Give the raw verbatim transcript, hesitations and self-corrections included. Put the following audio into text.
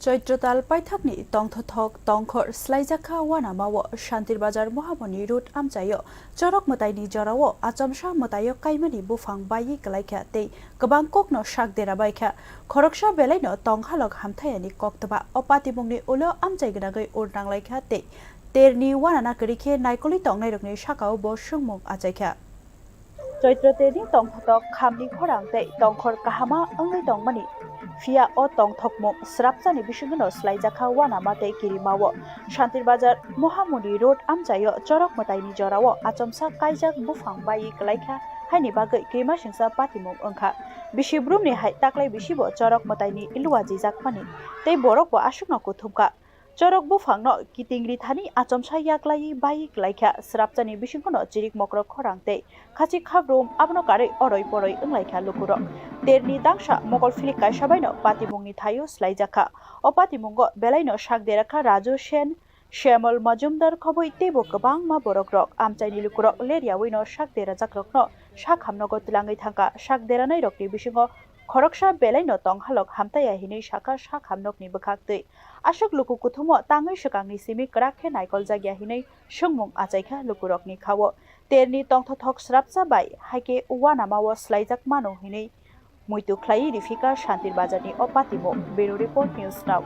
Choitro tal paithakni tongthothok tongkhor swlaijakha uanamao Shantir Bazar Mohamoni Road amchaio chorok mwtaini jorao achomsa mwtaio kaimani buphang baiwi kwlaikha tei kwbang kokno sak dera baikha. Khoroksa belaino tonghalok hamthayani koktwma o patimungni ulo amchai gwnangwi ur nanglaikha tei terni uanana kwrwi khe naikolwi tongnairokni sakao bo swngmung achaikha. Choitro terni tongthothok khamni khorang tei tongkhor kahama wngwi tongmani, phiya o tongthokmung swrapchani bisingono swlaijakha uanama tei kirimao. Shantir Bazar Mohamoni Road amchaio chorok mwtaini jorao achomsa kaijak buphang baiwi kwlaikha, haini bagwi kimasingsa patimung wngkha. Bisi brumni hai taklai bisibo chorok mwtaini luajijakmani tei borokbo aswkno kuthumkha. Chorok buphangno kiting rithani achomsa yaklaiwi baiwi kwlaikha, swrapchani bisingono chirik mokrok khorang tei khachik khabrum abono karwi oroi poroi wnglaikha lukurok. Terni dangsa mokol philik kaisa baino patimungni thaio swlaijakha. O patimungo belaino sak derakha Raju Sen, Shyamol Majumdar khobwi teibo kwbangma borokrok. Amchaini lukurok leryaui no sak derajakrokno sak hamnogo twlangwi thangkha. Sak deranairokni bisingo khoroksa belaino tonghalok hamtaiya hinwi sakha sak hamnokni bwkhaktwi. Aswk luku kuthumo tangwi swkangni simi kwrak khe naikoljak ya hinwi swngmung achaikha lukurokni khao. Terni tongthothok swrapsa bai haikhe uanamao swlaijak mano hinwi muitu khlaiwi riphikha Shantir Bazarni o patimung. Bureau Report, News Now.